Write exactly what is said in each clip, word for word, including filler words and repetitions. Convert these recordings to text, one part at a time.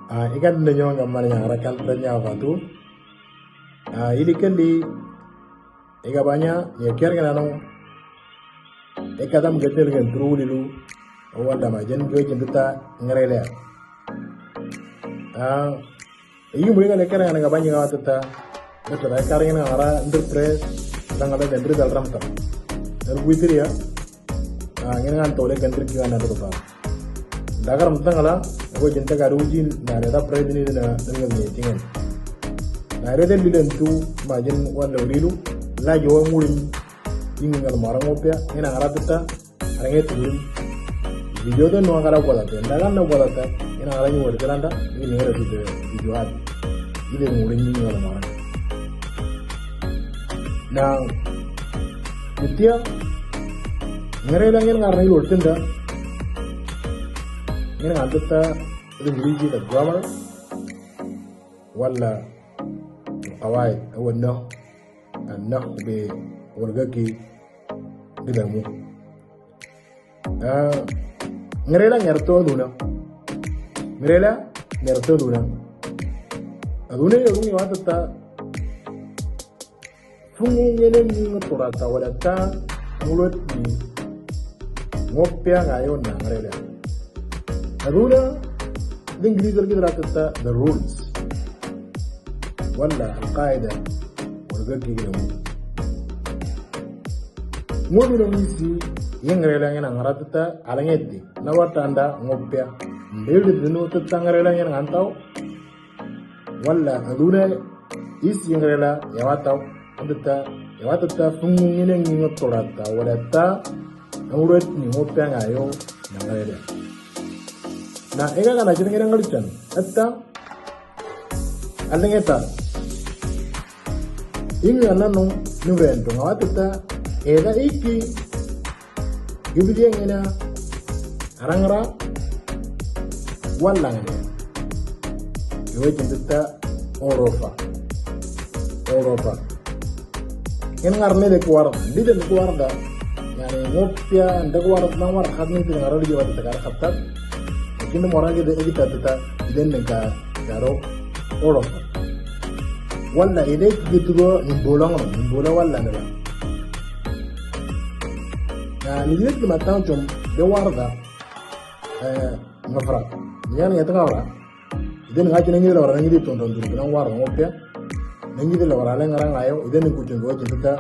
Ah, ikan da nyo nga mani nga rakan prenya vatu. Ah, ili kali ika banya ya kiar nga nano. Ika dam getel gen truli lu. Wala ma jen gyo jen tuta ngerele. Ah, iyo muli kali kiar nga nga banya nga tuta. Betul, ika ringan nga ra interpret. Tangala jen ri dal ram tam. Dal buitri ya. Ah, ngin ngan tole gandri kiwa na dota. Dagar mtang ala, ko jinta ka ruji na reda predini na ngal ne tingen. Na reda bilen tu majin wan lo rilu, la jo murin. Ing ngal marang opya, ngin ara tata, arang tu murin. Video to no kala bola te, dagar no bola ta, ngin ara ni wor kalanda, ngin ngara tu video hat. Ide murin ni ngal marang. Na, itia, ngerela ngin ngarna ilo tinda. Ngin ngan tata, ilo ngiliji da grammar. Wala, qawaid, awa no. An no be, wargaki, bidamu. Ah, ngerela ngerto aduna. Ngerela ngerto aduna. Aduna yo ngi wata ta. Fungu ngene ni ngotora ta wala ta. Mulot ni. Ngopya ngayo na ngerela. Aduna. Di English lagi rata ta the rules. Wala al-qaida. Wala gagi gina. Ngo bino misi, yang rela ngena ngarata ta alangeti. Na watanda ngopya. Mbele dinu tata ngerela ngena ngantau. Wala aduna isi yang rela ya watau. Andata ya watata fungu ngene ngi ngotora ta wala ta. Ngopya ngayo na ngerela. Na ega kana jina ngena ngalitan. Ata alangeta. Imi anano nurento ngawatata eda iki. Yubidia ngena arangra walangnya. Iwe jintata orofa. Orofa. Ngin ngarne de kuarda. Di de kuarda. Yani ngopya de kuarda na war khatni de ngarali jiwa de kar khatat. Lakin mora ke de egi tata iden ne ka karo orofa. Wala ide gitu go ni bolong ni bola wala ne. Na ni de matang chom de warda. Eh, ngafra. Yani ya tengah ora. Iden ngaji nangi de la ora nangi de ton ton duru nang war ngopya. Nangi de la ora le ngarang ayo iden ni kuchun go jintata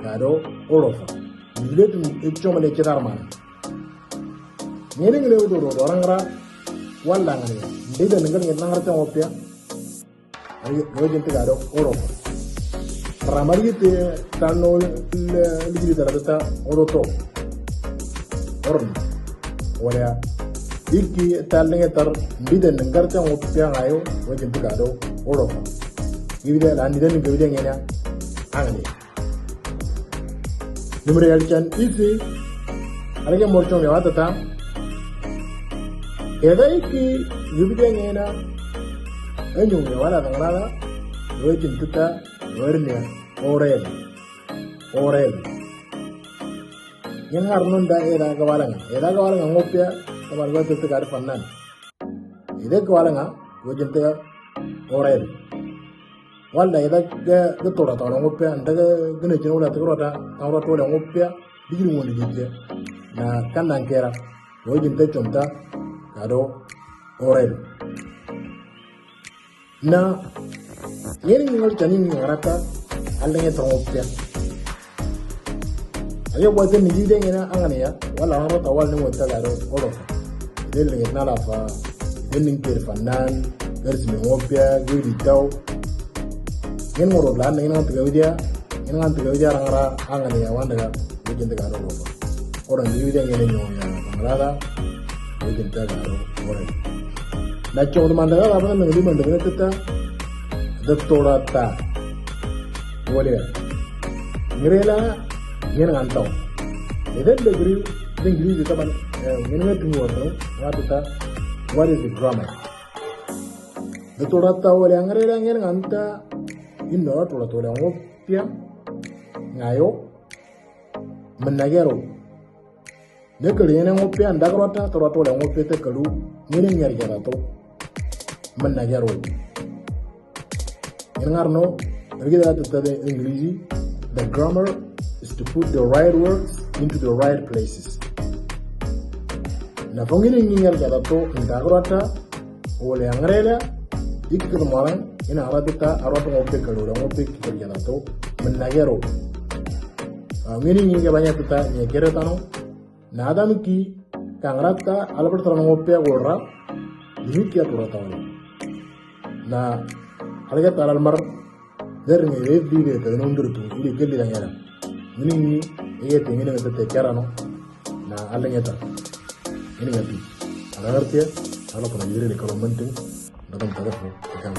karo orofa. Ni de tu ichom le chedar man. Ngene ngene udo ro orang ra wala ngene. Iden ngal ngal nang ra ngopya. Ari go jintata karo orofa. Ramari te tano le ligi de la ta oroto. Orn. Wala iki tal ngetar biden ngarta ngopya ngayo wajin tukado oro. Ibida la niden gabida ngena angani. Numre yalchan isi alage morchong ya watata. Eda iki gabida ngena enyu ya wala tangrala wajin tuta warnia orel. Orel. Ngin ngarnun da eda ga walanga. Eda ga walanga ngopya, tabar ga tete gari fannan. Eda ga walanga, go jente orel. Wala eda ga ga tora tora ngopya, anda ga gane jino wala tora ta, tora tora ngopya, digiri woni jije. Na kannan kera, go jente chonta, kado orel. Na ngeni ngal chani ngarata alenge tongopya. Ayo bwa te miji de ngena angane ya wala haro ta wala ni wata garo oro. De lenge na la fa de ning ter fanan garis me ngopya giri tau. Ngen ngoro la ngen ngan tiga widia ngen ngan tiga widia rangara angane ya wanda ga. Wajin ta garo roba. Orang di wajin ngene nyo ya mangrada. Wajin ta garo orang. Na chong manda ga apa na mengdi manda ga teta. The Torah ta. Wale. Ngrela ngene ngantau. Eden de gri den gri de taban ngene ngetu ngoro. Watu ta. What is the grammar? The Torah ta wale ngrela ngene nganta. Inno Torah ta wale ngopya. Ngayo. Menagero. Ne kali ngene ngopya ndakrota, torota wala ngopya te kalu, ngene nyar jara to. mannagero. Ina ngarno, rigi da ta de English, the grammar is to put the right words into the right places. Na fongini ngingal kada to, indagrata, ole angrela, ikku marang, ina arata ta, arata ngope kalula, ngope kikal kada to, mannagero. Ngini nginga banya ta, nyekere tano, na adamiki, kangrata, alabar tano ngope agora, limiki atura tano. Na, alaga taral mar, der ngi re di re ta nundur tu, ili keli la ngera. Ngini ngi, eye te ngini te te kera no. Na, ala ngeta. Ngini ngati. Ala ngerti ya, ala pernah diri de kalau penting, datang pada kan.